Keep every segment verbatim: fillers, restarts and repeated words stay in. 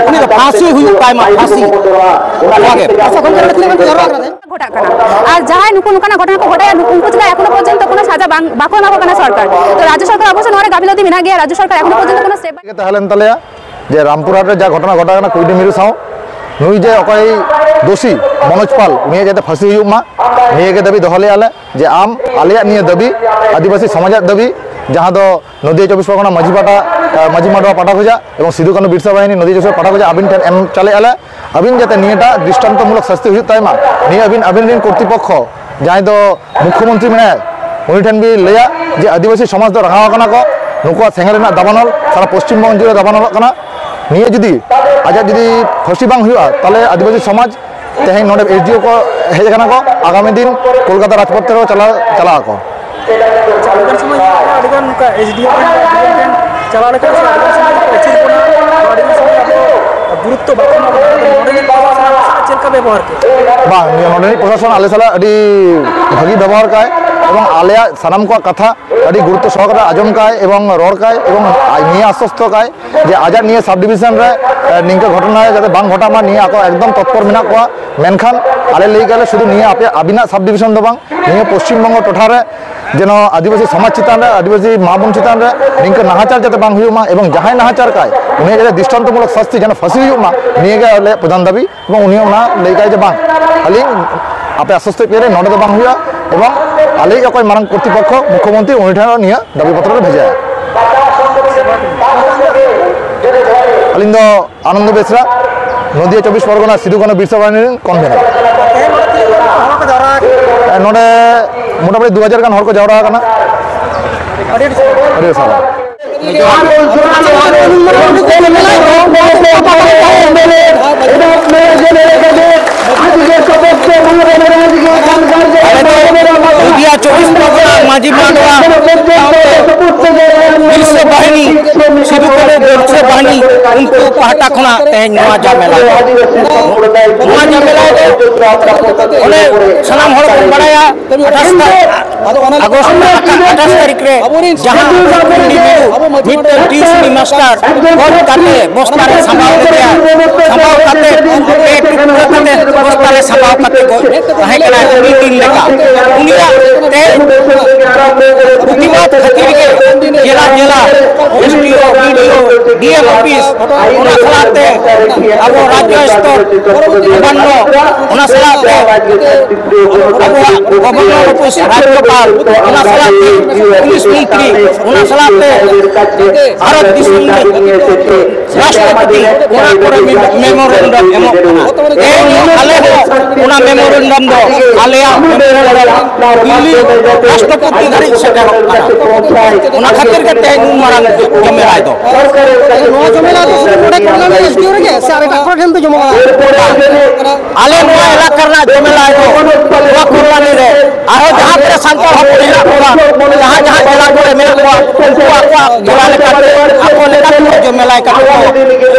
ᱩᱱᱤ ᱫᱚ ᱯᱷᱟᱸᱥᱤ ᱦᱩᱭᱩᱜ ᱛᱟᱭ ᱢᱟ, ᱯᱷᱟᱸᱥᱤ᱾ ᱱᱚᱣᱟ ᱜᱮ᱾ ᱟᱪᱪᱷᱟ, ᱜᱚᱢᱠᱮ, ᱱᱚᱰᱮ ᱛᱤᱱᱟᱹᱜ ᱜᱟᱱ ᱠᱚ ᱡᱟᱣᱨᱟ ᱟᱠᱟᱱᱟ? ᱜᱷᱚᱴᱟᱜ ᱠᱟᱱᱟ᱾ ᱟᱨ ᱡᱟᱦᱟᱸᱭ ᱱᱩᱠᱩ ᱱᱚᱝᱠᱟᱱᱟᱜ ᱜᱷᱚᱴᱚᱱᱟ ᱠᱚ ᱜᱷᱚᱴᱟᱭᱟ, ᱱᱩᱠᱩ, ᱩᱱᱠᱩ ᱪᱮᱫᱟᱜ ᱮᱠᱷᱚᱱᱳ ᱯᱚᱨᱡᱚᱱᱛᱚ ᱠᱳᱱᱳ ᱥᱟᱡᱟ ᱵᱟᱝ, ᱵᱟᱠᱚ ᱮᱢᱟ ᱠᱚ ᱠᱟᱱᱟ ᱥᱚᱨᱠᱟᱨ? ᱛᱚ, ᱨᱟᱡᱽᱡᱚ ᱥᱚᱨᱠᱟᱨ ᱚᱵᱚᱥᱥᱳᱭ ᱱᱚᱣᱟ ᱨᱮ ᱜᱟᱯᱷᱤᱞᱚᱛᱤ ᱢᱮᱱᱟᱜ ᱜᱮᱭᱟ, ᱨᱟᱡᱽᱡᱚ ᱥᱚᱨᱠᱟᱨ ᱮᱠᱷᱚᱱᱳ ᱯᱚᱨᱡᱚᱱᱛᱚ ᱠᱳᱱᱳ ᱥᱴᱮᱯ ᱵᱟᱭ ᱜᱮ ᱛᱟᱦᱮᱸ ᱞᱮᱱ ᱛᱟᱞᱮᱭᱟ ᱡᱮ ᱨᱟᱢᱯᱩᱨᱦᱟᱴ ᱨᱮ ᱡᱟ ᱜᱷᱚᱴᱚᱱᱟ ᱜᱷᱚᱴᱟᱣ ᱠᱟᱱᱟ ᱠᱩᱲᱤᱰᱤ ᱢᱤᱨᱩ ᱥᱟᱶ, ᱱᱩᱭ ᱡᱮ ᱚᱠᱚᱭ ᱫᱳᱥᱤ ᱢᱚᱱᱳᱡᱽ ᱯᱟᱞ, ᱩᱱᱤᱭᱟᱜ ᱡᱟᱛᱮ ᱯᱷᱟᱹᱥᱤ ᱦᱩᱭᱩᱜ ᱢᱟ, ᱱᱤᱭᱟᱹ ᱜᱮ ᱫᱟᱹᱵᱤ ᱫᱚᱦᱚ ᱞᱮᱫᱼᱟ ᱞᱮ ᱡᱮ ᱟᱢ ᱟᱞᱮᱭᱟᱜ ᱱᱤᱭᱟᱹ ᱫᱟᱹᱵᱤ, ᱟᱹᱫᱤᱵᱟᱹᱥᱤ ᱥᱚᱢᱟᱡᱟᱜ ᱫᱟᱹᱵᱤ, ᱡᱟᱦᱟᱸ ᱫᱚ ᱱᱚᱫᱤᱭᱟ ᱪᱚᱵᱵᱤᱥ ᱯᱚᱨᱜᱚᱱᱟ ᱢᱟᱹᱡᱷᱤ ᱯᱟᱦᱴᱟ, ᱟᱸ, ᱢᱟᱹᱡᱷᱤ ᱢᱟᱰᱣᱟ ᱯᱟᱦᱴᱟ ᱠᱷᱚᱱᱟᱜ ᱮᱵᱚᱝ ᱥᱤᱫᱩ ᱠᱟᱹᱱᱦᱩ ᱵᱤᱨᱥᱟ ᱵᱟᱦᱤᱱᱤ ᱱᱚᱫᱤᱭᱟ ᱪᱚᱵᱵᱤᱥ ᱯᱟᱦᱴᱟ ᱠᱷᱚᱱᱟᱜ ᱟᱹᱵᱤᱱ ᱴᱷᱮᱱ ᱮᱢ ᱪᱟᱞᱮᱜᱼᱟ ᱞᱮ, ᱟᱹᱵᱤᱱ ᱡᱟᱛᱮ ᱱᱤᱭᱟᱹᱴᱟᱜ ᱫᱨᱤᱥᱴᱟᱱᱛᱚᱢᱩᱞᱚᱠ ᱥᱟᱥᱛᱤ ᱦᱩᱭᱩᱜ ᱛᱟᱭ ᱢᱟ, ᱱᱤᱭᱟᱹ ᱟᱹᱵᱤᱱ, ᱟᱹᱵᱤᱱ ᱨᱮᱱ ᱠᱚᱨᱛᱨᱤᱯᱚᱠᱠᱷᱚ ᱡᱟᱦᱟᱸᱭ ᱫᱚ ᱢᱩᱠᱠᱷᱚ ᱢᱚᱱᱛᱨᱤ ᱢᱮᱱᱟᱭᱟ, ᱩᱱᱤ ᱴᱷᱮᱱ ᱵᱤᱱ ᱞᱟᱹᱭᱟ ᱡᱮ ᱟᱹᱫᱤᱵᱟᱹᱥᱤ ᱥᱚᱢᱟᱡᱽ ᱫᱚ ᱨᱟᱸᱜᱟᱣ ᱟᱠᱟᱱᱟ ᱠᱚ, ᱱᱩᱠᱩᱣᱟᱜ ᱥᱮᱸᱜᱮᱞ ᱨᱮᱱᱟᱜ ᱫᱟᱵᱟᱱᱚᱞ ᱥᱟᱨᱟ ᱯᱚᱥᱪᱤᱢ ᱵᱚᱝᱜᱚ ᱡᱩᱲᱮ ᱫᱟᱵᱟᱱᱚᱞᱚᱜ ᱠᱟᱱᱟ᱾ ᱱᱤᱭᱟᱹ ᱡᱩᱫᱤ ᱟᱡᱟᱜ ᱡᱩᱫᱤ ᱯᱷᱟᱹᱥᱤ ᱵᱟᱝ ᱦᱩᱭᱩᱜᱼᱟ, ᱛᱟᱦᱚᱞᱮ ᱟᱹᱫᱤᱵᱟᱹᱥᱤ ᱥᱚᱢᱟᱡᱽ ᱛᱮᱦᱮᱧ ᱱᱚᱰᱮ ᱮᱥ ᱰᱤ ᱳ ᱠᱚ ᱦᱮᱡ ᱟᱠᱟᱱᱟ ᱠᱚ, ᱟᱜᱟᱢᱤ ᱫᱤᱱ ᱠᱳᱞᱠᱟᱛᱟ ᱨᱟᱡᱽᱯᱚᱛᱷ ᱛᱮᱠᱚ ᱪᱟᱞᱟᱣ, ᱪᱟᱞᱟᱜ ᱟᱠᱚ᱾ ᱟᱪᱪᱷᱟ, ᱟᱹᱰᱤᱜᱟᱱ ᱥᱚᱢᱚᱭ ᱧᱮᱞᱚᱜ ᱠᱟᱱᱟ, ᱟᱹᱰᱤᱜᱟᱱ ᱱᱚᱝᱠᱟ ᱮᱥ ᱰᱤ ᱳ ᱴᱷᱮᱱ ᱪᱟᱞᱟᱣ ᱞᱮᱠᱷᱟᱱ ᱥᱮ ᱟᱹᱰᱤᱜᱟᱱ ᱥᱚᱢᱚᱭ ᱠᱚ ᱟᱹᱪᱩᱨ ᱵᱚᱱᱟ, ᱟᱹᱰᱤᱜᱟᱱ ᱥᱚᱢᱚᱭ ᱟᱵᱚ ᱜᱩᱨᱩᱛᱛᱚ ᱵᱟᱠᱚ ᱮᱢᱟ ᱵᱚᱱᱟ᱾ ᱟᱫᱚ ᱱᱚᱰᱮ ᱱᱤᱡ ᱯᱨᱚᱥᱟᱥᱚᱱ ᱟᱯᱮ ᱥᱟᱞᱟᱜ ᱪᱮᱫ ᱞᱮᱠᱟ ᱵᱮᱵᱚᱦᱟᱨ ᱠᱮᱫᱟ? ᱵᱟᱝ, ᱱᱤᱭᱟᱹ ᱱᱚᱰᱮ ᱱᱤᱡ ᱯᱨᱚᱥᱟᱥᱚᱱ ᱟᱞᱮ ᱥᱟᱞᱟᱜ ᱟᱹᱰᱤ ᱵᱷᱟᱹᱜᱤ ᱵᱮᱵᱚᱦᱟᱨ ᱠᱟᱜᱼᱟᱭ ᱮᱵᱚᱝ ᱟᱞᱮᱭᱟᱜ ᱥᱟᱱᱟᱢ ᱠᱚᱣᱟᱜ ᱠᱟᱛᱷᱟ ᱟᱹᱰᱤ ᱜᱩᱨᱩᱛᱛᱚ ᱥᱚᱦᱚᱠᱟᱨᱮ ᱟᱸᱡᱚᱢ ᱠᱟᱭ ᱮᱵᱚᱝ ᱨᱚᱲ ᱠᱟᱭ ᱮᱵᱚᱝ ᱱᱤᱭᱟᱹ ᱟᱥᱥᱚᱥᱛᱚ ᱠᱟᱭ ᱡᱮ ᱟᱡᱟᱜ ᱱᱤᱭᱟᱹ ᱥᱟᱵ ᱰᱤᱵᱷᱤᱥᱚᱱ ᱨᱮ, ᱮ, ᱱᱤᱝᱠᱟᱹ ᱜᱷᱚᱴᱚᱱᱟ ᱡᱟᱛᱮ ᱵᱟᱝ ᱜᱷᱚᱴᱟᱜ ᱢᱟ, ᱱᱤᱭᱟᱹ ᱟᱠᱚ ᱮᱠᱫᱚᱢ ᱛᱚᱛᱯᱚᱨ ᱢᱮᱱᱟᱜ ᱠᱚᱣᱟ᱾ ᱢᱮᱱᱠᱷᱟᱱ ᱟᱞᱮ ᱞᱟᱹᱭ ᱠᱟᱜ ᱞᱮ ᱥᱩᱫᱷᱩ ᱱᱤᱭᱟᱹ ᱟᱯᱮ ᱟᱹᱵᱤᱱᱟᱜ ᱥᱟᱵ ᱰᱤᱵᱷᱤᱥᱚᱱ ᱫᱚ ᱵᱟᱝ, ᱱᱤᱭᱟᱹ ᱯᱚᱥᱪᱤᱢ ᱵᱚᱝᱜᱚ ᱴᱚᱴᱷᱟ ᱨᱮ ᱡᱮᱱᱚ ᱟᱹᱫᱤᱵᱟᱹᱥᱤ ᱥᱚᱢᱟᱡᱽ ᱪᱮᱛᱟᱱ ᱨᱮ, ᱟᱹᱫᱤᱵᱟᱹᱥᱤ ᱢᱟ ᱵᱚᱱ ᱪᱮᱛᱟᱱ ᱨᱮ ᱱᱤᱝᱠᱟᱹ ᱱᱟᱦᱟᱪᱟᱨ ᱡᱟᱛᱮ ᱵᱟᱝ ᱦᱩᱭᱩᱜ ᱢᱟ ᱮᱵᱚᱝ ᱡᱟᱦᱟᱸᱭ ᱱᱟᱦᱟᱪᱟᱨ ᱠᱟᱭ ᱩᱱᱤᱭᱟᱜ ᱡᱟᱛᱮ ᱫᱨᱤᱥᱴᱟᱱᱛᱚᱢᱩᱞᱚᱠ ᱥᱟᱥᱛᱤ ᱡᱮᱱᱚ ᱯᱷᱟᱹᱥᱤ ᱦᱩᱭᱩᱜ ᱢᱟ, ᱱᱤᱭᱟᱹ ᱜᱮ ᱟᱞᱮᱭᱟᱜ ᱯᱨᱚᱫᱷᱟᱱ ᱫᱟᱹᱵᱤ᱾ ᱮᱵᱚᱝ ᱩᱱᱤ ᱚᱱᱟ ᱞᱟᱹᱭ ᱠᱟᱭ ᱡᱮ ᱵᱟᱝ, ᱟᱹᱞᱤᱧ ᱟᱯᱮ ᱟᱥᱥᱚᱥᱛᱮ ᱯᱮ ᱱᱚᱰᱮ ᱫᱚ ᱵᱟᱝ ᱦᱩᱭᱩᱜᱼᱟ ᱮᱵᱚᱝ ᱟᱞᱮᱭᱤᱡ ᱚᱠᱚᱭ ᱢᱟᱨᱟᱝ ᱠᱚᱨᱛᱨᱤᱯᱚᱠᱠᱷᱚ ᱢᱩᱠᱠᱷᱚᱢᱚᱱᱛᱨᱤ ᱩᱱᱤ ᱴᱷᱮᱱ ᱦᱚᱸ ᱱᱤᱭᱟᱹ ᱫᱟᱹᱵᱤ ᱯᱚᱛᱨᱚ ᱞᱮ ᱵᱷᱮᱡᱟᱭᱟ᱾ ᱟᱹᱞᱤᱧ ᱫᱚ ᱟᱱᱚᱱᱫᱚ ᱵᱮᱥᱨᱟ, ᱱᱚᱫᱤᱭᱟ ᱪᱚᱵᱵᱤᱥ ᱯᱚᱨᱜᱚᱱᱟ ᱥᱤᱫᱩ ᱠᱟᱹᱱᱦᱩ ᱵᱤᱨᱥᱟ ᱵᱟᱦᱤᱱᱤ ᱨᱮᱱ ᱠᱚᱱᱵᱷᱮᱱᱟᱨ᱾ ᱱᱚᱰᱮ ᱢᱚᱴᱟᱢᱩᱴᱤ ᱫᱩ ᱦᱟᱡᱟᱨ ᱜᱟᱱ ᱦᱚᱲ ᱠᱚ ᱡᱟᱣᱨᱟ ᱟᱠᱟᱱᱟ᱾ ᱟᱹᱰᱤ ᱟᱹᱰᱤ ᱥᱟᱨᱦᱟᱣ᱾ ᱟᱞᱮ ᱫᱚ ᱱᱚᱫᱤᱭᱟ ᱪᱚᱵᱵᱤᱥ ᱯᱚᱨᱜᱚᱱᱟ ᱢᱟᱹᱡᱷᱤ ᱢᱟᱰᱣᱟ ᱵᱤᱨᱥᱟ ᱵᱟᱦᱤᱱᱤ, ᱥᱤᱫᱩ ᱠᱟᱹᱱᱦᱩ ᱵᱤᱨᱥᱟ ᱵᱟᱦᱤᱱᱤ ᱩᱱᱠᱩ ᱯᱟᱦᱴᱟ ᱠᱷᱚᱱᱟᱜ ᱛᱮᱦᱮᱧ ᱱᱚᱣᱟ ᱡᱟᱢᱮᱞᱟ᱾ ᱱᱚᱣᱟ ᱡᱟᱢᱮᱞᱟ ᱫᱚ ᱚᱱᱮ ᱥᱟᱱᱟᱢ ᱦᱚᱲ ᱵᱚᱱ ᱵᱟᱲᱟᱭᱟ, ᱟᱴᱷᱟᱥ ᱛᱟᱹᱨᱤᱠᱷ, ᱟᱜᱚᱥᱴ ᱨᱮᱱᱟᱜ ᱟᱴᱷᱟᱥ ᱛᱟᱹᱨᱤᱠᱷ ᱨᱮ ᱡᱟᱦᱟᱸ ᱢᱤᱫᱴᱮᱱ ᱴᱤᱭᱩᱥᱚᱱᱤ ᱢᱟᱥᱴᱟᱨ ᱜᱚᱡ ᱠᱟᱛᱮ ᱵᱚᱥᱛᱟ ᱨᱮ ᱥᱟᱢᱵᱟᱣ ᱞᱮᱫᱮᱭᱟ, ᱥᱟᱢᱵᱟᱣ ᱠᱟᱛᱮ ᱯᱮ ᱴᱩᱠᱨᱟᱹ ᱠᱟᱛᱮ ᱵᱚᱥᱛᱟ ᱨᱮ ᱥᱟᱢᱵᱟᱣ ᱠᱟᱛᱮ ᱜᱚᱡ ᱛᱟᱦᱮᱸ ᱠᱟᱱᱟ ᱢᱤᱫ ᱫᱤᱱ ᱞᱮᱠᱟ᱾ ᱩᱱᱤᱭᱟᱜ ᱛᱮ ᱯᱨᱚᱛᱤᱵᱟᱫ ᱠᱷᱟᱹᱛᱤᱨ ᱜᱮ ᱡᱮᱞᱟ ᱡᱮᱞᱟ ᱮᱥ ᱰᱤ ᱳ, ᱵᱤ ᱰᱤ ᱳ, ᱰᱤ ᱮᱢ ᱚᱯᱷᱤᱥ, ᱚᱱᱟ ᱥᱟᱞᱟᱜ ᱛᱮ ᱟᱵᱚ ᱨᱟᱡᱽᱡᱚ ᱥᱛᱚᱨ ᱱᱚᱵᱟᱱᱱᱚ, ᱚᱱᱟ ᱥᱟᱞᱟᱜ ᱛᱮ ᱟᱵᱚᱣᱟᱜ ᱜᱚᱵᱷᱚᱨᱱᱚᱨ ᱚᱯᱷᱤᱥ ᱨᱟᱡᱽᱜᱳᱯᱟᱞ, ᱚᱱᱟ ᱥᱟᱞᱟᱜ ᱛᱮ ᱯᱩᱞᱤᱥ ᱢᱚᱱᱛᱨᱤ, ᱚᱱᱟ ᱥᱟᱞᱟᱜ ᱛᱮ ᱵᱷᱟᱨᱚᱛ ᱫᱤᱥᱚᱢ ᱨᱮ ᱨᱟᱥᱴᱨᱚᱯᱚᱛᱤ, ᱚᱱᱟ ᱠᱚᱨᱮ ᱢᱮ-, ᱢᱮᱢᱳᱨᱮᱱᱰᱟᱢ ᱮᱢᱚᱜ ᱠᱟᱱᱟ᱾ ᱛᱮᱦᱮᱧ ᱟᱞᱮ ᱦᱚᱸ ᱚᱱᱟ ᱢᱮᱢᱳᱨᱮᱱᱰᱟᱢ ᱫᱚ, ᱟᱞᱮᱭᱟᱜ ᱢᱮᱢᱳᱨᱮᱱᱰᱟᱢ ᱫᱤᱞᱞᱤ ᱨᱟᱥᱴᱨᱚᱯᱚᱛᱤ ᱫᱷᱟᱹᱨᱤᱡ ᱥᱮᱴᱮᱨᱚᱜ ᱠᱟᱱᱟ᱾ ᱚᱱᱟ ᱠᱷᱟᱹᱛᱤᱨ ᱜᱮ ᱛᱮᱦᱮᱧ ᱩᱱ ᱢᱟᱨᱟᱝ ᱡᱚᱢᱮᱞᱟᱭ ᱫᱚ᱾ ᱱᱚᱣᱟ ᱡᱚᱢᱮᱞᱟᱭ ᱫᱚ ᱥᱩᱫᱷᱩ ᱱᱚᱰᱮ ᱠᱚᱞᱞᱟᱱᱤ ᱮᱥ ᱰᱤ ᱳ ᱨᱮᱜᱮ ᱥᱮ ᱟᱨ ᱮᱴᱟᱜ ᱠᱚᱨᱮ ᱴᱷᱮᱱ ᱯᱮ ᱡᱚᱢᱟ? ᱟᱞᱮ ᱱᱚᱣᱟ ᱮᱞᱟᱠᱟ ᱨᱮᱱᱟᱜ ᱡᱚᱢᱮᱞᱟᱭ ᱫᱚ ᱱᱚᱣᱟ ᱠᱚᱞᱞᱟᱱᱤ ᱨᱮ ᱟᱨᱦᱚᱸ ᱡᱟᱦᱟᱸ ᱛᱤᱱᱟᱹᱜ ᱥᱟᱱᱛᱟᱲ ᱦᱚᱯᱚᱱ ᱦᱮᱱᱟᱜ ᱠᱚᱣᱟ, ᱡᱟᱦᱟᱸ ᱡᱟᱦᱟᱸ ᱡᱮᱞᱟ ᱠᱚᱨᱮ ᱢᱮᱱᱟᱜ ᱠᱚᱣᱟ, ᱩᱱᱠᱩ ᱟᱠᱚᱣᱟᱜ ᱡᱮᱞᱟ ᱞᱮᱠᱟᱛᱮ, ᱟᱠᱚ ᱞᱮᱠᱟᱛᱮ ᱡᱚᱢᱮᱞᱟᱭ ᱠᱟᱛᱮ ᱠᱚ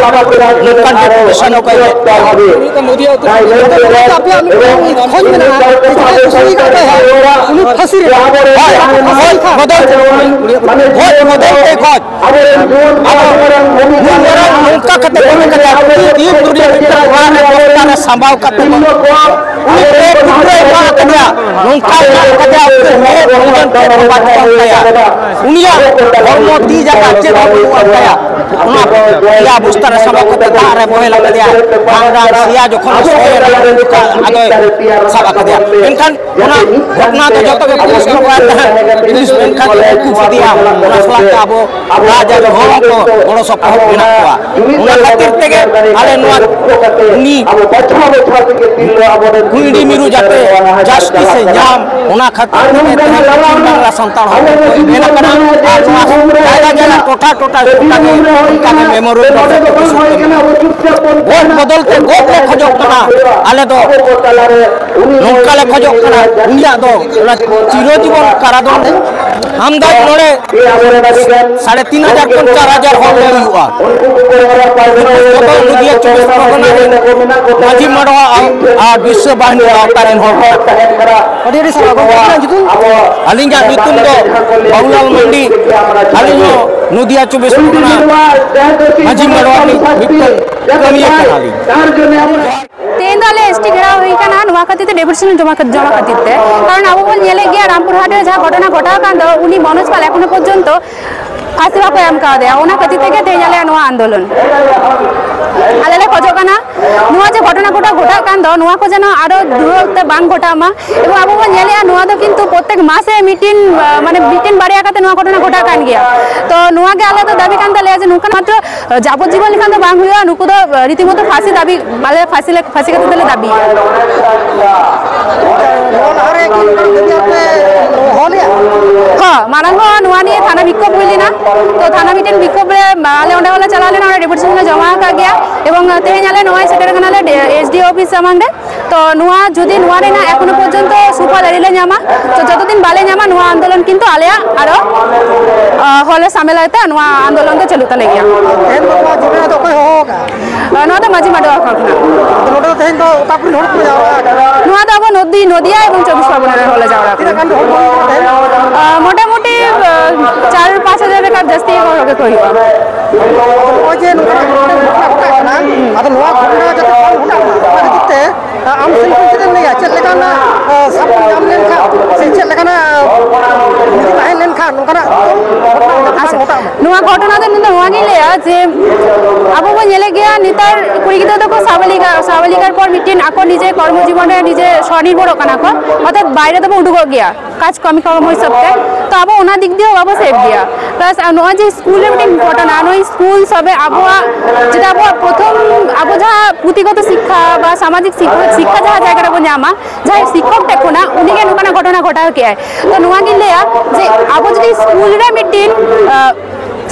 ᱱᱚᱝᱠᱟᱱ ᱰᱮᱯᱩᱴᱮᱥᱚᱱ ᱦᱚᱸᱠᱚ ᱮᱢᱮᱫ ᱠᱚᱣᱟ᱾ ᱟᱯᱮᱭᱟᱜ ᱢᱤᱫᱴᱟᱝ ᱠᱷᱚᱡᱽ ᱢᱮᱱᱟᱜᱼᱟ, ᱡᱟᱦᱟᱸᱭ ᱠᱩᱥᱤ ᱠᱟᱜ ᱯᱮ, ᱩᱱᱤ ᱯᱷᱟᱹᱥᱤ ᱨᱮ᱾ ᱦᱳᱭ, ᱦᱳᱭ, ᱵᱚᱫᱚᱞ, ᱵᱚᱫᱚᱞ ᱛᱮ ᱠᱷᱚᱡᱽ᱾ ᱟᱵᱚ ᱱᱩᱱ ᱢᱟᱨᱟᱝ ᱱᱚᱝᱠᱟ ᱠᱟᱛᱮ ᱠᱟᱹᱢᱤ ᱠᱟᱛᱮ ᱫᱤᱱ ᱫᱩᱱᱤᱭᱟᱹ ᱢᱤᱫᱴᱟᱝ ᱚᱲᱟᱜ ᱨᱮ ᱵᱚᱥᱛᱟ ᱨᱮ ᱥᱟᱢᱵᱟᱣ ᱠᱟᱛᱮ ᱠᱚ, ᱩᱱᱤ ᱯᱮ ᱴᱩᱠᱨᱟᱹᱭ ᱮᱢᱟ ᱟᱠᱟᱫᱮᱭᱟ, ᱱᱚᱝᱠᱟ ᱮᱢᱟ ᱟᱠᱟᱫᱮᱭᱟ, ᱩᱱᱤ ᱢᱮᱫ ᱢᱩᱞᱟᱹᱱ ᱛᱮ ᱵᱟᱝ ᱛᱟᱦᱮᱸ ᱠᱟᱱ ᱛᱟᱭᱟ᱾ ᱩᱱᱤᱭᱟᱜ ᱦᱚᱲᱢᱚ ᱛᱤ ᱡᱟᱸᱜᱟ ᱪᱮᱫ ᱦᱚᱸ ᱵᱟᱹᱱᱩᱜ ᱟᱱ ᱛᱟᱭᱟ᱾ ᱚᱱᱟ ᱯᱮᱭᱟ ᱵᱚᱥᱛᱟ ᱨᱮ ᱥᱟᱢᱵᱟᱣ ᱠᱟᱛᱮ ᱫᱟᱜ ᱨᱮ ᱵᱚᱦᱮᱞ ᱟᱠᱟᱫᱮᱭᱟ᱾ ᱵᱷᱟᱝᱜᱟᱱ ᱥᱮᱭᱟ ᱡᱚᱠᱷᱚᱱ ᱥᱚᱭᱮᱱᱟ, ᱩᱱ ᱡᱚᱠᱷᱚᱱ ᱟᱫᱚᱭ ᱥᱟᱵ ᱟᱠᱟᱫᱮᱭᱟ᱾ ᱢᱮᱱᱠᱷᱟᱱ ᱚᱱᱟ ᱜᱷᱚᱴᱚᱱᱟ ᱫᱚ ᱡᱚᱛᱚ ᱜᱮ ᱯᱩᱞᱤᱥ ᱠᱚ ᱵᱟᱲᱟᱭ ᱛᱟᱦᱮᱸᱫ, ᱯᱩᱞᱤᱥ ᱢᱮᱱᱠᱷᱟᱱ ᱩᱱᱠᱩ ᱥᱟᱫᱤᱭᱟ, ᱚᱱᱟ ᱥᱟᱞᱟᱜ ᱛᱮ ᱟᱵᱚ ᱨᱟᱡᱽ ᱟᱹᱨᱤ ᱦᱚᱲ ᱦᱚᱸᱠᱚ ᱜᱚᱲᱚ ᱥᱚᱯᱚᱦᱚᱫ ᱢᱮᱱᱟᱜ ᱠᱚᱣᱟ᱾ ᱚᱱᱟ ᱠᱷᱟᱹᱛᱤᱨ ᱛᱮᱜᱮ ᱟᱞᱮ ᱱᱚᱣᱟ ᱩᱱᱤ ᱠᱩᱸᱭᱰᱤ ᱢᱤᱨᱩ ᱡᱟᱛᱮ ᱡᱟᱥᱴᱤᱥ ᱮ ᱧᱟᱢ, ᱚᱱᱟ ᱠᱷᱟᱹᱛᱤᱨ ᱛᱮᱜᱮ ᱛᱮᱦᱮᱧ ᱯᱚᱪᱷᱤᱢ ᱵᱟᱝᱞᱟ ᱥᱟᱱᱛᱟᱲ ᱦᱚᱯᱚᱱ ᱠᱚ ᱮᱵᱷᱮᱱ ᱟᱠᱟᱱᱟ᱾ ᱟᱨ ᱱᱚᱣᱟ ᱡᱟᱭᱜᱟ ᱡᱟᱭᱜᱟ, ᱴᱚᱴᱷᱟ ᱴᱚᱴᱷᱟ, ᱜᱚᱴᱟ ᱜᱮ ᱚᱱᱠᱟ ᱜᱮ ᱢᱮᱢᱳᱨᱮᱱᱰᱟᱢ ᱠᱚ ᱤᱥᱩ ᱠᱟᱱᱟ᱾ ᱜᱚᱴ ᱵᱚᱫᱚᱞ ᱛᱮ ᱜᱚᱴ ᱞᱮ ᱠᱷᱚᱡᱚᱜ ᱠᱟᱱᱟ᱾ ᱟᱞᱮ ᱫᱚ ᱱᱚᱝᱠᱟ ᱞᱮ ᱠᱷᱚᱡᱚᱜ ᱠᱟᱱᱟ, ᱩᱱᱤᱭᱟᱜ ᱫᱚ ᱚᱱᱟ ᱪᱤᱨᱚ ᱡᱤᱵᱚᱱ ᱠᱟᱨᱟᱫᱚᱱᱰ ᱟᱢᱫᱟᱡᱽ ᱱᱚᱰᱮ ᱥᱟᱲᱮ ᱛᱤᱱ ᱦᱟᱡᱟᱨ ᱠᱷᱚᱱ ᱪᱟᱨ ᱦᱟᱡᱟᱨ ᱦᱚᱲ ᱞᱮ ᱦᱩᱭᱩᱜᱼᱟ᱾ ᱡᱚᱛᱚ ᱱᱚᱫᱤᱭᱟ ᱪᱚᱵᱵᱤᱥ ᱯᱚᱨᱜᱚᱱᱟ ᱨᱮᱱ ᱢᱟᱹᱡᱷᱤ ᱢᱟᱰᱣᱟ ᱟᱨ, ᱟᱨ ᱵᱤᱥᱥᱚ ᱵᱟᱦᱤᱱᱤ ᱟᱣᱛᱟ ᱨᱮᱱ ᱦᱚᱲ ᱠᱟᱱᱟ ᱠᱚ᱾ ᱟᱹᱰᱤ ᱟᱹᱰᱤ ᱥᱟᱨᱦᱟᱣ ᱜᱚᱢᱠᱮ, ᱟᱹᱵᱤᱱᱟᱜ ᱧᱩᱛᱩᱢ? ᱟᱹᱞᱤᱧᱟᱜ ᱧᱩᱛᱩᱢ ᱫᱚ ᱵᱟᱵᱩᱞᱟᱞ ᱢᱟᱱᱰᱤ᱾ ᱟᱹᱞᱤᱧ ᱦᱚᱸ ᱱᱚᱫᱤᱭᱟ ᱪᱚᱵᱵᱤᱥ ᱯᱚᱨᱜᱚᱱᱟ ᱢᱟᱹᱡᱷᱤ ᱢᱟᱰᱣᱟ ᱨᱤᱱᱤᱡ ᱢᱤᱫᱴᱟᱝ ᱠᱟᱹᱢᱤᱭᱟᱹ ᱠᱟᱱᱟᱞᱤᱧ᱾ ᱛᱮᱦᱮᱧ ᱫᱚ ᱟᱞᱮ ᱮᱥ ᱴᱤ ᱜᱷᱮᱨᱟᱣ ᱦᱩᱭ ᱠᱟᱱᱟ, ᱱᱚᱣᱟ ᱠᱷᱟᱹᱛᱤᱨ ᱛᱮ ᱰᱮᱯᱩᱴᱮᱥᱚᱱ ᱡᱚᱢᱟ ᱠᱷᱟᱹᱛ-, ᱡᱚᱢᱟ ᱠᱷᱟᱹᱛᱤᱨ ᱛᱮ᱾ ᱠᱟᱨᱚᱱ ᱟᱵᱚ ᱵᱚᱱ ᱧᱮᱞᱮᱫ ᱜᱮᱭᱟ, ᱨᱟᱢᱯᱩᱨ ᱦᱟᱴ ᱨᱮ ᱡᱟᱦᱟᱸ ᱜᱷᱚᱴᱚᱱᱟ ᱜᱷᱚᱴᱟᱣ ᱟᱠᱟᱱ ᱫᱚ, ᱩᱱᱤ ᱢᱚᱱᱳᱡᱽ ᱯᱟᱞ ᱮᱠᱷᱚᱱᱳ ᱯᱚᱨᱡᱚᱱᱛᱚ ᱯᱷᱟᱸᱥᱤ ᱵᱟᱠᱚ ᱮᱢ ᱠᱟᱣᱫᱮᱭᱟ᱾ ᱚᱱᱟ ᱠᱷᱟᱹᱛᱤᱨ ᱛᱮᱜᱮ ᱛᱮᱦᱮᱧ ᱟᱞᱮᱭᱟᱜ ᱱᱚᱣᱟ ᱟᱱᱫᱳᱞᱚᱱ᱾ ᱟᱞᱮ ᱞᱮ ᱠᱷᱚᱡᱚᱜ ᱠᱟᱱᱟ, ᱱᱚᱣᱟ ᱡᱮ ᱜᱷᱚᱴᱚᱱᱟ ᱜᱷᱚᱴᱟᱣ ᱜᱷᱚᱴᱟᱜ ᱠᱟᱱ ᱫᱚ, ᱱᱚᱣᱟ ᱠᱚ ᱡᱮᱱᱚ ᱟᱨᱚ ᱫᱩᱦᱟᱹ ᱛᱮ ᱵᱟᱝ ᱜᱷᱚᱴᱟᱜ ᱢᱟ᱾ ᱮᱵᱚᱝ ᱟᱵᱚ ᱵᱚᱱ ᱧᱮᱞᱮᱜᱼᱟ, ᱱᱚᱣᱟ ᱫᱚ ᱠᱤᱱᱛᱩ ᱯᱨᱚᱛᱮᱠ ᱢᱟᱥᱮ ᱢᱤᱫᱴᱤᱱ, ᱟᱸ, ᱢᱟᱱᱮ ᱢᱤᱫᱴᱤᱱ ᱵᱟᱨᱭᱟ ᱠᱟᱛᱮ ᱱᱚᱣᱟ ᱜᱷᱚᱴᱚᱱᱟ ᱜᱷᱚᱴᱟᱜ ᱠᱟᱱ ᱜᱮᱭᱟ᱾ ᱛᱚ ᱱᱚᱣᱟ ᱜᱮ ᱟᱞᱮ ᱫᱚ ᱫᱟᱹᱵᱤ ᱠᱟᱱ ᱛᱟᱞᱮᱭᱟ ᱡᱮ ᱱᱚᱝᱠᱟᱱ ᱢᱟᱛᱨᱚ ᱡᱟᱵᱚᱡᱤᱵᱚᱱ ᱞᱮᱠᱷᱟᱱ ᱫᱚ ᱵᱟᱝ ᱦᱩᱭᱩᱜᱼᱟ, ᱱᱩᱠᱩ ᱫᱚ ᱨᱤᱛᱤᱢᱚᱛᱚ ᱯᱷᱟᱸᱥᱤ ᱫᱟᱹᱵᱤ, ᱟᱞᱮ ᱯᱷᱟᱸᱥᱤ ᱞᱮ, ᱯᱷᱟᱸᱥᱤ ᱠᱟᱛᱮ ᱫᱚᱞᱮ ᱫᱟᱹᱵᱤᱭᱟ᱾ ᱱᱚᱣᱟ ᱞᱟᱦᱟᱨᱮ ᱠᱤ ᱱᱚᱝᱠᱟᱱ ᱫᱟᱹᱵᱤ ᱟᱯᱮ ᱦᱚᱦᱚ ᱞᱮᱜᱼᱟ? ᱦᱚᱸ, ᱢᱟᱲᱟᱝ ᱦᱚᱸ ᱱᱚᱣᱟ ᱱᱤᱭᱮ ᱛᱷᱟᱱᱟ ᱵᱤᱠᱠᱷᱳᱵ ᱦᱩᱭ ᱞᱮᱱᱟ᱾ ᱛᱚ ᱛᱷᱟᱱᱟ ᱢᱤᱫᱴᱮᱱ ᱵᱤᱠᱠᱷᱳᱵ ᱨᱮ, ᱟᱞᱮ ᱚᱸᱰᱮ ᱦᱚᱸᱞᱮ ᱪᱟᱞᱟᱣ ᱞᱮᱱᱟ, ᱚᱸᱰᱮ ᱰᱮᱯᱩᱴᱮᱥᱚᱱ ᱞᱮ ᱡᱚᱢᱟ ᱟᱠᱟᱫ ᱜᱮᱭᱟ᱾ ᱮᱵᱚᱝ ᱛᱮᱦᱮᱧ ᱟᱞᱮ ᱱᱚᱜᱼᱚᱭ ᱥᱮᱴᱮᱨ ᱠᱟᱱᱟᱞᱮ ᱮᱥ ᱰᱤ ᱳ ᱚᱯᱷᱤᱥ ᱥᱟᱢᱟᱝ ᱨᱮ᱾ ᱛᱚ ᱱᱚᱣᱟ ᱡᱩᱫᱤ ᱱᱚᱣᱟ ᱨᱮᱱᱟᱜ ᱮᱠᱷᱚᱱᱳ ᱯᱚᱨᱡᱚᱱᱛᱚ ᱥᱩᱯᱷᱚᱞ ᱟᱹᱣᱨᱤ ᱞᱮ ᱧᱟᱢᱟ, ᱛᱚ ᱡᱚᱛᱚ ᱫᱤᱱ ᱵᱟᱞᱮ ᱧᱟᱢᱟ, ᱱᱚᱣᱟ ᱟᱱᱫᱳᱞᱚᱱ ᱠᱤᱱᱛᱩ ᱟᱞᱮᱭᱟᱜ ᱟᱨᱚ, ᱟ, ᱦᱚᱨ ᱞᱮ ᱥᱟᱢᱮᱞᱟ ᱛᱮ ᱱᱚᱣᱟ ᱟᱱᱫᱳᱞᱚᱱ ᱫᱚ ᱪᱟᱹᱞᱩᱜ ᱛᱟᱞᱮ ᱜᱮᱭᱟ᱾ ᱛᱮᱦᱮᱧ ᱫᱚ ᱱᱚᱣᱟ ᱡᱚᱢᱮ ᱫᱚ ᱚᱠᱚᱭ ᱦᱚᱦᱚ ᱟᱠᱟᱫᱼᱟ? ᱟ, ᱱᱚᱣᱟ ᱫᱚ ᱢᱟᱹᱡᱷᱤ ᱢᱟᱰᱣᱟ ᱠᱷᱚᱱ ᱠᱟᱱᱟ᱾ ᱟᱫᱚ ᱱᱚᱰᱮ ᱫᱚ ᱛᱮᱦᱮᱧ ᱫᱚ ᱚᱠᱟ ᱠᱚᱨᱮᱱ ᱦᱚᱲ ᱠᱚ ᱡᱟᱣᱨᱟ ᱟᱠᱟᱱᱟ? ᱱᱚᱣᱟ ᱫᱚ ᱟᱵᱚ ᱱᱚᱫᱤ-, ᱱᱚᱫᱤᱭᱟ ᱮᱵᱚᱝ ᱪᱚᱵᱵᱤᱥ ᱯᱚᱨᱜᱚᱱᱟ ᱨᱮᱱ ᱦᱚᱲ ᱞᱮ ᱡᱟᱣᱨᱟ ᱟᱠᱟᱱᱟ᱾ ᱛᱤᱱᱟᱹᱜ ᱜᱟᱱ ᱦᱚᱲ ᱠᱚ ᱦᱩᱭᱩᱜᱼᱟ ᱛᱮᱦᱮᱧ? ᱟ, ᱢᱚᱴᱟᱢᱩᱴᱤ, ᱟ, ᱪᱟᱨ ᱯᱟᱸᱪ ᱦᱟᱡᱟᱨ ᱞᱮᱠᱟ ᱡᱟᱹᱥᱛᱤ ᱦᱚᱲ ᱜᱮᱠᱚ ᱦᱩᱭᱩᱜᱼᱟ᱾ ᱱᱚᱜᱼᱚᱭ ᱡᱮ ᱱᱚᱝᱠᱟᱱᱟᱜ ᱜᱷᱚᱴᱚᱱᱟ ᱜᱷᱚᱴᱟᱜ ᱠᱟᱱᱟ, ᱟᱫᱚ ᱱᱚᱣᱟ ᱜᱷᱚᱴᱚᱱᱟ ᱡᱟᱛᱮ ᱵᱟᱝ ᱜᱷᱚᱴᱟᱜ ᱢᱟ, ᱚᱱᱟ ᱠᱷᱟᱹᱛᱤᱨ ᱛᱮ ᱟᱢ ᱥᱮᱱ ᱠᱷᱚᱱ ᱪᱮᱫ ᱮᱢ ᱞᱟᱹᱭᱟ? ᱪᱮᱫ ᱞᱮᱠᱟᱱᱟᱜ, ᱟ, ᱥᱟᱯᱳᱨᱴ ᱧᱟᱢ ᱞᱮᱱᱠᱷᱟᱱ ᱥᱮ ᱪᱮᱫ ᱞᱮᱠᱟᱱᱟᱜ ᱡᱩᱫᱤ ᱛᱟᱦᱮᱸ ᱞᱮᱱᱠᱷᱟᱱ ᱱᱚᱝᱠᱟᱱᱟᱜ ᱜᱷᱚᱴᱚᱱᱟ ᱡᱟᱛᱮ ᱵᱟᱝ ᱟᱪᱪᱷᱟ, ᱜᱷᱚᱴᱟᱜ ᱢᱟ? ᱱᱚᱣᱟ ᱜᱷᱚᱴᱚᱱᱟ ᱫᱚ ᱤᱧ ᱫᱚ ᱱᱚᱣᱟ ᱜᱤᱧ ᱞᱟᱹᱭᱟ ᱡᱮ ᱟᱵᱚ ᱵᱚᱱ ᱧᱮᱞᱮᱫ ᱜᱮᱭᱟ ᱱᱮᱛᱟᱨ ᱠᱩᱲᱤ ᱜᱤᱫᱽᱨᱟᱹ ᱫᱚᱠᱚ ᱥᱟᱵᱟᱞᱤᱠᱟ, ᱥᱟᱵᱟᱞᱤᱠᱟᱨ ᱯᱚᱨ ᱢᱤᱫᱴᱮᱱ ᱟᱠᱚ ᱱᱤᱡᱮ ᱠᱚᱨᱢᱚ ᱡᱤᱵᱚᱱ ᱨᱮ ᱱᱤᱡᱮ ᱥᱚᱱᱤᱨᱵᱷᱚᱨᱚᱜ ᱠᱟᱱᱟ ᱠᱚ, ᱚᱨᱛᱷᱟᱛ ᱵᱟᱭᱨᱮ ᱫᱚᱵᱚ ᱩᱰᱩᱠᱚᱜ ᱜᱮᱭᱟ ᱠᱟᱡᱽ ᱠᱟᱹᱢᱤ ᱠᱚᱨᱢᱚ ᱦᱤᱥᱟᱹᱵ ᱛᱮ᱾ ᱛᱚ ᱟᱵᱚ ᱚᱱᱟ ᱫᱤᱠ ᱫᱤᱭᱮ ᱵᱟᱵᱚ ᱥᱮᱯ ᱜᱮᱭᱟ᱾ ᱯᱞᱟᱥ ᱱᱚᱜᱼᱚᱭ ᱡᱮ ᱥᱠᱩᱞ ᱨᱮ ᱢᱤᱫᱴᱮᱱ ᱜᱷᱚᱴᱚᱱᱟ, ᱱᱚᱣᱟ ᱥᱠᱩᱞ ᱥᱚᱵᱮ ᱟᱵᱚᱣᱟᱜ ᱡᱮᱴᱟ ᱟᱵᱚᱣᱟᱜ ᱯᱨᱚᱛᱷᱚᱢ ᱟᱵᱚ ᱡᱟᱦᱟᱸ ᱯᱩᱛᱷᱤᱜᱚᱛᱚ ᱥᱤᱠᱠᱷᱟ ᱵᱟ ᱥᱟᱢᱟᱡᱤᱠ ᱥᱤᱠᱠᱷᱟ, ᱥᱤᱠᱠᱷᱟ ᱡᱟᱦᱟᱸ ᱡᱟᱭᱜᱟ ᱨᱮᱵᱚ ᱧᱟᱢᱟ, ᱡᱟᱦᱟᱸᱭ ᱥᱤᱠᱠᱷᱚᱠ ᱴᱷᱮᱱ ᱠᱷᱚᱱᱟᱜ ᱩᱱᱤᱜᱮ ᱱᱚᱝᱠᱟᱱᱟᱜ ᱜᱷᱚᱴᱚᱱᱟ ᱜᱷᱚᱴᱟᱣ ᱠᱮᱜᱼᱟᱭ᱾ ᱛᱚ ᱱᱚᱣᱟ ᱜᱤᱧ ᱞᱟᱹᱭᱟ ᱡᱮ ᱟᱵᱚ ᱡᱩᱫᱤ ᱥᱠᱩᱞ ᱨᱮ ᱢᱤᱫᱴᱤᱱ, ᱟᱸ,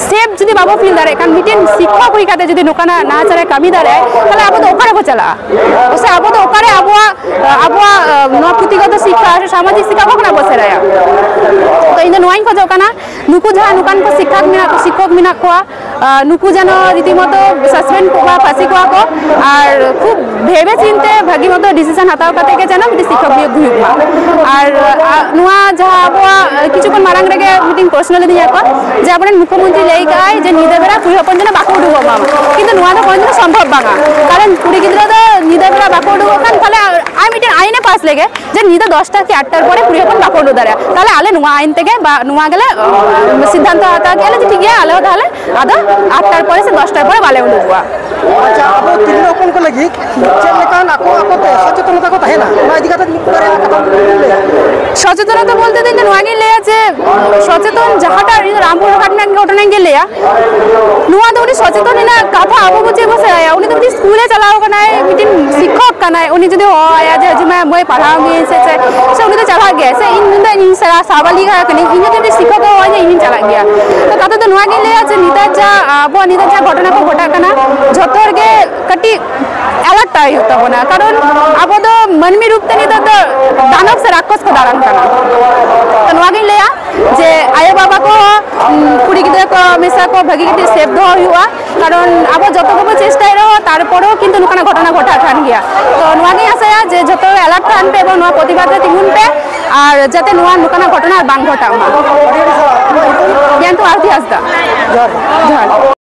ᱥᱮᱯ ᱡᱩᱫᱤ ᱵᱟᱵᱚ ᱯᱷᱤᱞ ᱫᱟᱲᱮᱭᱟᱜ ᱠᱷᱟᱱ, ᱢᱤᱫᱴᱮᱱ ᱥᱤᱠᱠᱷᱚᱠ ᱦᱩᱭ ᱠᱟᱛᱮ ᱡᱩᱫᱤ ᱱᱚᱝᱠᱟᱱᱟᱜ ᱱᱟᱦᱟᱪᱟᱨᱮ ᱠᱟᱹᱢᱤ ᱫᱟᱲᱮᱭᱟᱜᱼᱟᱭ, ᱛᱟᱦᱚᱞᱮ ᱟᱵᱚ ᱫᱚ ᱚᱠᱟᱨᱮ ᱵᱚ ᱪᱟᱞᱟᱜᱼᱟ? ᱥᱮ ᱟᱵᱚ ᱫᱚ ᱚᱠᱟᱨᱮ ᱟᱵᱚᱣᱟᱜ, ᱟᱵᱚᱣᱟᱜ ᱱᱚᱣᱟ ᱯᱩᱛᱷᱤᱜᱚᱛᱚ ᱥᱤᱠᱠᱷᱟ ᱥᱮ ᱥᱟᱢᱟᱡᱤᱠ ᱥᱤᱠᱠᱷᱟ ᱚᱠᱟ ᱠᱷᱚᱱᱟᱜ ᱵᱚ ᱥᱮᱬᱟᱭᱟ? ᱛᱚ ᱤᱧ ᱫᱚ ᱱᱚᱣᱟᱧ ᱠᱷᱚᱡᱚᱜ ᱠᱟᱱᱟ, ᱱᱩᱠᱩ ᱡᱟᱦᱟᱸ ᱱᱚᱝᱠᱟᱱ ᱠᱚ ᱥᱤᱠᱠᱷᱚᱠ ᱢᱮᱱᱟᱜ ᱠᱚ, ᱥᱤᱠᱠᱷᱚᱠ ᱢᱮᱱᱟᱜ ᱠᱚᱣᱟ, ᱟᱨ ᱱᱩᱠᱩ ᱡᱮᱱᱚ ᱨᱤᱛᱤᱢᱚᱛᱚ ᱥᱟᱥᱯᱮᱱᱰ ᱠᱚᱣᱟ, ᱯᱷᱟᱸᱥᱤ ᱠᱚᱣᱟ ᱠᱚ, ᱟᱨ ᱠᱷᱩᱵ ᱵᱷᱮᱵᱮ ᱪᱤᱱᱛᱮ ᱵᱷᱟᱹᱜᱤ ᱢᱚᱛᱚ ᱰᱤᱥᱤᱥᱚᱱ ᱦᱟᱛᱟᱣ ᱠᱟᱛᱮ ᱜᱮ ᱡᱮᱱᱚ ᱢᱤᱫᱴᱤᱡ ᱥᱤᱠᱠᱷᱚᱠ ᱱᱤᱭᱳᱜᱽ ᱦᱩᱭᱩᱜ ᱢᱟ᱾ ᱟᱨ, ᱟᱨ ᱱᱚᱣᱟ ᱡᱟᱦᱟᱸ ᱟᱵᱚᱣᱟᱜ ᱠᱤᱪᱷᱩ ᱠᱷᱚᱱ ᱢᱟᱲᱟᱝ ᱨᱮᱜᱮ ᱢᱤᱫᱴᱤᱡ ᱯᱨᱚᱥᱱᱚ ᱞᱤᱫᱤᱧᱟ ᱠᱚ, ᱡᱮ ᱟᱵᱚᱨᱮᱱ ᱢᱩᱠᱷᱭᱚᱢᱚᱱᱛᱨᱤ ᱞᱟᱹᱭ ᱠᱟᱜᱼᱟᱭ ᱡᱮ ᱧᱤᱫᱟᱹ ᱵᱮᱲᱟ ᱠᱩᱲᱤ ᱦᱚᱯᱚᱱ ᱡᱮᱱᱚ ᱵᱟᱠᱚ ᱩᱰᱩᱠᱚᱜ ᱢᱟ, ᱠᱤᱱᱛᱩ ᱱᱚᱣᱟ ᱫᱚ ᱠᱳᱱᱳ ᱫᱤᱱ ᱥᱚᱢᱵᱷᱚᱵ ᱵᱟᱝᱟ᱾ ᱠᱟᱨᱚᱱ ᱠᱩᱲᱤ ᱜᱤᱫᱽᱨᱟᱹ ᱫᱚ ᱧᱤᱫᱟᱹ ᱵᱮᱲᱟ ᱵᱟᱠᱚ ᱩᱰᱩᱠᱚᱜ ᱠᱷᱟᱱ ᱛᱟᱦᱞᱮ ᱟᱨ ᱢᱤᱫᱴᱮᱱ ᱟᱭᱤᱱᱮ ᱯᱟᱥ ᱞᱮᱜᱮ, ᱡᱮ ᱧᱤᱫᱟᱹ ᱫᱚᱥᱴᱟ ᱠᱤ ᱟᱴᱴᱟᱨ ᱯᱚᱨᱮ ᱠᱩᱲᱤ ᱦᱚᱯᱚᱱ ᱵᱟᱠᱚ ᱩᱰᱩᱠ ᱫᱟᱲᱮᱭᱟᱜᱼᱟ᱾ ᱛᱟᱦᱞᱮ ᱟᱞᱮ ᱱᱚᱣᱟ ᱟᱭᱤᱱ ᱛᱮᱜᱮ ᱵᱟ, ᱱᱚᱣᱟ ᱜᱮᱞᱮ, ᱟᱸ, ᱥᱤᱫᱽᱫᱷᱟᱱᱛᱚ ᱦᱟᱛᱟᱣ ᱠᱮᱜᱼᱟ ᱞᱮ ᱡᱮ ᱴᱷᱤᱠ ᱜᱮᱭᱟ, ᱟᱞᱮ ᱦᱚᱸ ᱛᱟᱦᱞᱮ ᱟᱫᱚ ᱟᱴᱴᱟᱨ ᱯᱚᱨᱮ ᱥᱮ ᱫᱚᱥᱴᱟᱨ ᱯᱚᱨᱮ ᱵᱟᱞᱮ ᱩᱰᱩᱠᱚᱜᱼᱟ᱾ ᱟᱪᱪᱷᱟ, ᱟᱵᱚ ᱛᱤᱨᱞᱟᱹ ᱦᱚᱯᱚᱱ ᱠᱚ ᱞᱟᱹᱜᱤᱫ ᱪᱮᱫ ᱞᱮᱠᱟᱱ ᱟᱠᱚ ᱟᱠᱚ ᱛᱮ ᱥᱚᱪᱮᱛᱚᱱᱚᱛᱟ ᱠᱚ ᱛᱟᱦᱮᱱᱟ, ᱚᱱᱟ ᱤᱫᱤ ᱠᱟᱛᱮ ᱢᱤᱫ ᱵᱟᱨᱭᱟ ᱠᱟᱛᱷᱟ ᱵᱤᱱ ᱞᱟᱹᱭᱟ? ᱥᱚᱪᱮᱛᱚᱱᱚᱛᱟ ᱵᱚᱞᱛᱮ ᱫᱚ ᱤᱧ ᱫᱚ ᱱᱚᱣᱟ ᱜᱤᱧ ᱞᱟᱹᱭᱟ ᱡᱮ ᱥᱚᱪᱮᱛᱚᱱ ᱡᱟᱦᱟᱸᱴᱟᱜ, ᱤᱧ ᱫᱚ ᱨᱟᱢᱯᱩᱨ ᱦᱟᱴ ᱨᱮᱱᱟᱜ ᱜᱷᱚᱴᱚᱱᱟᱧ ᱜᱮ ᱞᱟᱹᱭᱟ, ᱱᱚᱣᱟ ᱫᱚ ᱩᱱᱤ ᱥᱚᱪᱮᱛᱚᱱ ᱨᱮᱱᱟᱜ ᱠᱟᱛᱷᱟ ᱟᱵᱚ ᱵᱚ ᱪᱮᱫ ᱵᱚ ᱥᱮᱬᱟᱭᱟ? ᱩᱱᱤ ᱫᱚ ᱢᱤᱫᱴᱤᱡ ᱥᱠᱩᱞᱮ ᱪᱟᱞᱟᱣ ᱠᱟᱱᱟᱭ, ᱢᱤᱫᱴᱤᱡ ᱥᱤᱠᱠᱷᱚᱠ ᱠᱟᱱᱟᱭ, ᱩᱱᱤ ᱡᱩᱫᱤ ᱦᱚᱦᱚᱣᱟᱭᱟ ᱡᱮ, "ᱦᱤᱡᱩᱜ ᱢᱮ ᱢᱟᱹᱭ, ᱯᱟᱲᱦᱟᱣ ᱢᱮ" ᱥᱮ ᱪᱮᱫ, ᱥᱮ ᱩᱱᱤ ᱫᱚ ᱪᱟᱞᱟᱜ ᱜᱮᱭᱟᱭ᱾ ᱥᱮ ᱤᱧ ᱢᱮᱱᱫᱟ, ᱤᱧ ᱥᱮᱬᱟ ᱥᱟᱵᱟᱞᱤᱠᱟ ᱠᱟᱹᱱᱟᱹᱧ, ᱤᱧ ᱡᱩᱫᱤ ᱥᱤᱠᱠᱷᱚᱠ ᱮ ᱦᱚᱦᱚᱣᱟᱹᱧᱟ, ᱤᱧ ᱦᱚᱸᱧ ᱪᱟᱞᱟᱜ ᱜᱮᱭᱟ᱾ ᱛᱚ ᱠᱟᱛᱷᱟ ᱫᱚ ᱱᱚᱣᱟ ᱜᱤᱧ ᱞᱟᱹᱭᱟ ᱡᱮ ᱱᱮᱛᱟᱨ ᱡᱟ ᱟᱵᱚᱣᱟᱜ ᱱᱮᱛᱟᱨ ᱡᱟ ᱜᱷᱚᱴᱚᱱᱟ ᱠᱚ ᱜᱷᱚᱴᱟᱜ ᱠᱟᱱᱟ, ᱡᱷᱚᱛᱚ ᱨᱮᱜᱮ ᱠᱟᱹᱴᱤᱡ ᱮᱞᱟᱨᱴ ᱛᱟᱦᱮᱸ ᱦᱩᱭᱩᱜ ᱛᱟᱵᱚᱱᱟ, ᱠᱟᱨᱚᱱ ᱟᱵᱚ ᱫᱚ ᱢᱟᱹᱱᱢᱤ ᱨᱩᱯ ᱛᱮ ᱱᱤᱛᱚᱜ ᱫᱚ ᱫᱟᱱᱚᱵ ᱥᱮ ᱨᱟᱠᱠᱷᱚᱥ ᱠᱚ ᱫᱟᱬᱟᱱ ᱠᱟᱱᱟ᱾ ᱛᱚ ᱱᱚᱣᱟ ᱜᱤᱧ ᱞᱟᱹᱭᱟ ᱡᱮ ᱟᱭᱳ ᱵᱟᱵᱟ ᱠᱚ, ᱩᱢ, ᱠᱩᱲᱤ ᱜᱤᱫᱽᱨᱟᱹ ᱠᱚ ᱢᱮᱥᱟ ᱠᱚ ᱵᱷᱟᱹᱜᱤ ᱠᱟᱛᱮ ᱥᱮᱯ ᱫᱚᱦᱚ ᱦᱩᱭᱩᱜᱼᱟ, ᱠᱟᱨᱚᱱ ᱟᱵᱚ ᱡᱚᱛᱚ ᱜᱮᱵᱚ ᱪᱮᱥᱴᱟᱭ ᱨᱮᱦᱚᱸ ᱛᱟᱨᱯᱚᱨᱮও ᱠᱤᱱᱛᱩ ᱱᱚᱝᱠᱟᱱᱟᱜ ᱜᱷᱚᱴᱚᱱᱟ ᱜᱷᱚᱴᱟᱜ ᱠᱟᱱ ᱜᱮᱭᱟ᱾ ᱛᱚ ᱱᱚᱣᱟ ᱜᱤᱧ ᱟᱥᱟᱭᱟ ᱡᱮ ᱡᱚᱛᱚ ᱜᱮ ᱮᱞᱟᱨᱴ ᱛᱟᱦᱮᱱ ᱯᱮ ᱮᱵᱚᱝ ᱱᱚᱣᱟ ᱯᱨᱚᱛᱤᱵᱟᱫ ᱨᱮ ᱛᱤᱸᱜᱩᱱ ᱯᱮ, ᱟᱨ ᱡᱟᱛᱮ ᱱᱚᱣᱟ ᱱᱚᱝᱠᱟᱱᱟᱜ ᱜᱷᱚᱴᱚᱱᱟ ᱵᱟᱝ ᱜᱷᱚᱴᱟᱜ ᱢᱟ᱾ ᱡᱚᱭᱚᱱᱛᱚ ᱟᱨᱛᱤ ᱦᱟᱸᱥᱫᱟ᱾ ᱡᱚᱦᱟᱨ᱾ ᱡᱚᱦᱟᱨ᱾